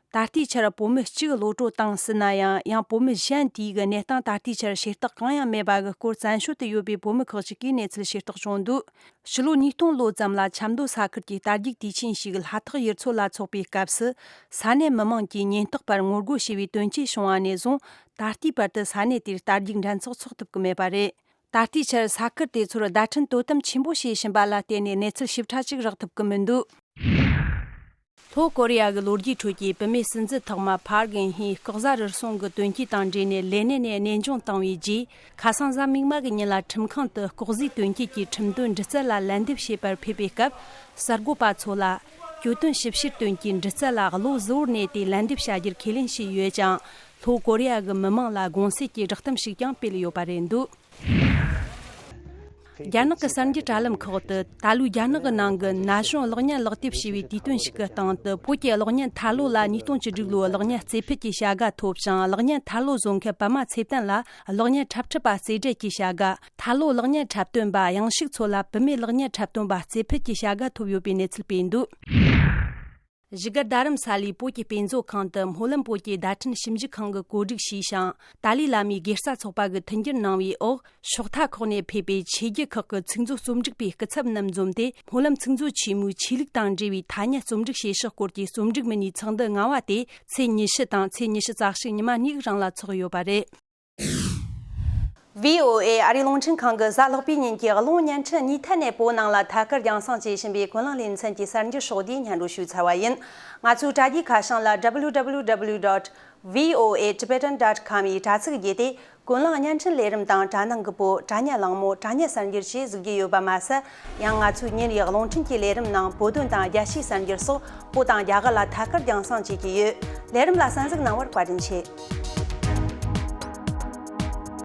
ད་ལྟའི་ཆར་བོད་མི་གཅིག་གློད་གྲོལ་བཏང་ཟིན་ན་ཡང་། ཡང་བོད་མི་གཞན་དེའི་གི་གནས་སྟངས་ད་ལྟའི་ཆར་ཤེས་རྟོགས་གང་ཡང་མེད་པ་གི་སྐོར་བཙན་བྱོལ་དུ་ཡོད་པའི་བོད་མི་ཁག་ཅིག་གིས་གནས་ཚུལ་ཤེས་རྟོགས་བྱུང་འདུག་ཕྱི་ལོ་ཉིས་སྟོང་ལོ་ཙམ་ལ་ཆབ་མདོ་ས་ཁུལ་གྱི་རྟ་རྒྱུག་དུས་ཆེན་ཞིག་ལྷ་ཐག་ཡུལ་ཚོ་ལ་འཚོགས་པའི་སྐབས་སུ། ས་གནས་མི་མང་གིས་ཉེན་རྟོག་པར་ངོ་རྒོལ་བྱས་པའི་དོན་རྐྱེན་བྱུང་བ་ནས་བཟུང་། ད་ལྟའི་བར་དུ་ས་གནས་དེར་རྟ་རྒྱུག་འགྲན་ཚོགས་འཚོགས་ཐུབ་ཀྱི་མེད་པ་རེད། ད་ལྟའི་ཆར་ས་ཁུལ་དེ་ཚོར་བརྡ་འཕྲིན་དོ་དམ་ཆེན་པོ་བྱེད་བཞིན་པ་ལ་བརྟེན་ནས་གནས་ཚུལ་ཞིབ་ཕྲ་ཅིག་རག་ཐུབ་ཀྱི་མི་འདུག་ལྷོ་ཀོ་རི་ཡ་གི་ལོ་རྒྱུས་ཁྲོད་ཀྱི་བུད་མེད་སྲིད་འཛིན་ཐོག་མ་ཕར་གན་ཧིས་ལྐོག་ཟ་རུལ་སུངས་ཀྱི་དོན་རྐྱེན་དང་འབྲེལ་ནས་ལས་གནས་ནས་གནས་དབྱུང་བཏང་བའི་རྗེས། ཁ་སང་གཟའ་མིག་དམར་གྱི་ཉིན་ལ་ཁྲིམས་ཁང་དུ་ལྐོག་ཟའི་དོན་རྐྱེན་གྱི་ཁྲིམས་དོན་འདྲི་རྩད་ལ་ལན་འདེབས་བྱེད་པར་ཕེབས་པའི་སྐབས། གསར་འགོད་པ་ཚོ་ལ། གྱོད་དོན་ཞིབ་བཤེར་དོན་གྱི་འདྲི་རྩད་ལ་བློ་གཟུ་བོར་གནས་ཏེ་ལན་འདེབས་བྱ་རྒྱུར་ཁས་ལེན་བྱས་ཡོད་ཅིང་། ལྷོ་ཀོ་རི་ཡ་གི་མི་མང་ལ་དགོངས་སེལ་གྱི་བསྒྲགས་གཏམ་ཞིག་ཀྱང་སྤེལ་ཡོད་པ་རེད་འདུག་རྒྱ་ནག་གི་གསར་འགྱུར་དྲ་ལམ་ཁག་ཏུ། ད་ལོའི་རྒྱ་ནག་གི་ནང་གི་ན་གཞོན་གློག་བརྙན་ལག་དེབ་ཞེས་པའི་དུས་སྟོན་ཞིག་གི་སྟེང་དུ། བོད་ཀྱི་གློག་བརྙན་ཐར་ལོ་ལ་ཉིས་སྟོང་བཅུ་དྲུག་ལོའི་གློག་བརྙན་རྩེ་ཕུད་ཀྱི་བྱ་དགའ་ཐོབ་ཅིང་། གློག་བརྙན་ཐར་ལོ་བཟོ་མཁན་པད་མ་ཚེ་བརྟན་ལ་གློག་བརྙན་འཁྲབ་ཁྲིད་པ་རྩེ་གྲས་ཀྱི་བྱ་དགའ། ཐར་ལོ་གློག་བརྙན་འཁྲབ་སྟོན་པ་གཡང་ཞིག་མཚོ་ལ་བུད་མེད་གློག་བརྙན་འཁྲབ་སྟོན་པ་རྩེ་ཕུད་ཀྱི་བྱ་དགའ་ཐོབ་ཡོད་པའི་གནས་ཚུལ་སྤེལ་འདུག་བཞུགས་སྒར་རྡ་རམ་ས་ལའི་བོད་ཀྱི་དཔེ་མཛོད་ཁང་དུ་སྨོན་ལམ་བོད་ཀྱི་བརྡ་འཕྲིན་ཞིབ་འཇུག་ཁང་གིས་གོ་སྒྲིག་བྱས་ཤིང་། ཏཱ་ལའི་བླ་མའི་དགེ་རྩ་ཚོགས་པ་གིས་མཐུན་འགྱུར་གནང་བའི་འོག་ཕྱོགས་མཐའ་ཁག་ནས་ཕེབས་པའི་ཆོས་བརྒྱུད་ཁག་གི་ཚིག་མཛོད་རྩོམ་སྒྲིག་པའི་སྐུ་ཚབ་རྣམས་འཛོམས་ཏེ། སྨོན་ལམ་ཚིག་མཛོད་ཆེན་མོའི་ཆོས་ལུགས་དང་འབྲེལ་བའི་ཐ་སྙད་རྩོམ་སྒྲིག་བྱེད་ཕྱོགས་སྐོར་གྱི་རྩོམ་སྒྲིག་མི་སྣའི་ཚོགས་འདུ་ལྔ་བ་དེ་ཚེས་ཉི་ཤུ་དང་ཚེས་ཉི་ཤུ་རྩ་གཅིག་ཉི་མ་གཉིས་རིང་ལ་འཚོགས་ཡོད་པ་རེད། བྷི་ཨོ་ཨེ་ཨ་རིའི་རླུང་འཕྲིན་ཁང་གི་གཟའ་ལྷག་པའི་ཉིན་གྱི་གློག་བརྙན་འཕྲིན་གཉིས་ཐད་ནས་བོད་ནང་ལ་ཐད་ཀར་རྒྱང་སྲིང་བྱེད་བཞིན་པའི་ཀུན་གླེང་ལེ་ཚན་གྱི་གསར་འགྱུར་ཕྱོགས་བསྡུས་སྙན་སྒྲོན་ཞུས་ཚར་བ་ཡིན། ང་ཚོའི་དྲ་རྒྱའི་ཁ་བྱང་ལ་W W W dot V O A Tibetan dot com ཡི་དྲ་ཚིགས་བརྒྱུད་དེ་ཀུན་གླེང་བརྙན་འཕྲིན་ལས་རིམ་དང་དྲ་སྣང་གི་པོ། དྲ་བརྙན་གླེང་མོལ། དྲ་བརྙན་གསར་འགྱུར་བཅས་གཟིགས་རྒྱུ་ཡོད་པ་མ་ཟད། ཡང་ང་ཚོའི་ཉིན་རེའི་རླུང་འཕྲིན་གྱི་ལས་རིམ་ནང་བོད་དོན་དང་རྒྱལ་སྤྱིའི་གསར་འགྱུར་སོགས་བོད་དང་རྒྱ་གར་ལ་ཐད་ཀར་རྒྱང་སྲིང་བྱེད་ཀྱི་ཡོད། ལས་རིམ་ལ་གསན་གཟིགས་གནང་བར་བཀའ་དྲིན་ཆེ།